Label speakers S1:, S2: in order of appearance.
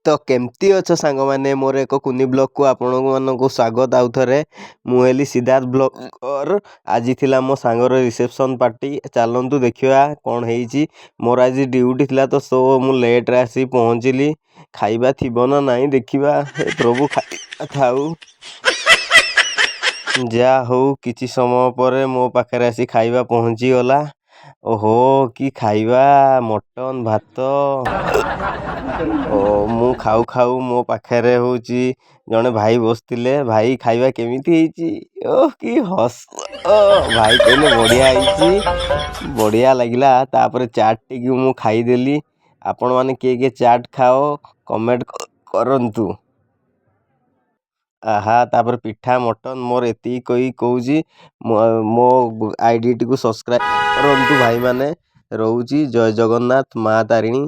S1: ତ କେମିତି ଅଛ ସାଙ୍ଗମାନେ? ମୋର ଏକ କୁନି ବ୍ଲଗ୍କୁ ଆପଣମାନଙ୍କୁ ସ୍ୱାଗତ ଆଉ ଥରେ। ମୁଁ ହେଲି ସିଦ୍ଧାର୍ଥ ବ୍ଲଗର୍। ଆଜି ଥିଲା ମୋ ସାଙ୍ଗର ରିସେପସନ୍ ପାର୍ଟି। ଚାଲନ୍ତୁ ଦେଖିବା କ'ଣ ହେଇଛି। ମୋର ଆଜି ଡ୍ୟୁଟି ଥିଲା ତ ସୋ ମୁଁ ଲେଟ୍ରେ ଆସି ପହଞ୍ଚିଲି। ଖାଇବା ଥିବ ନା ନାହିଁ ଦେଖିବା। ହେ ପ୍ରଭୁ, ଖାଇବା ଥାଉ। ଯାହା ହଉ, କିଛି ସମୟ ପରେ ମୋ ପାଖରେ ଆସି ଖାଇବା ପହଞ୍ଚିଗଲା। ଓହୋ, କି ଖାଇବା! ମଟନ୍, ଭାତ। ଓ ମୁଁ ଖାଉ ଖାଉ ମୋ ପାଖରେ ହେଉଛି ଜଣେ ଭାଇ ବସିଥିଲେ। ଭାଇ, ଖାଇବା କେମିତି ହେଇଛି? ଓଃ, କି ହସ! ଭାଇ କହିଲେ, ବଢ଼ିଆ ହେଇଛି। ବଢ଼ିଆ ଲାଗିଲା। ତାପରେ ଚାଟ୍ ଟିକୁ ମୁଁ ଖାଇଦେଲି। ଆପଣମାନେ କିଏ କିଏ ଚାଟ୍ ଖାଅ, କମେଣ୍ଟ କରନ୍ତୁ। ଆହା, ତାପରେ ପିଠା, ମଟନ୍। ମୋର ଏତିକି କହି କହୁଛି, ମୋ ଆଇଡ଼ିଟିକୁ ସବସ୍କ୍ରାଇବ୍ କରନ୍ତୁ ଭାଇମାନେ। ରହୁଛି। ଜୟ ଜଗନ୍ନାଥ, ମା ତାରିଣୀ।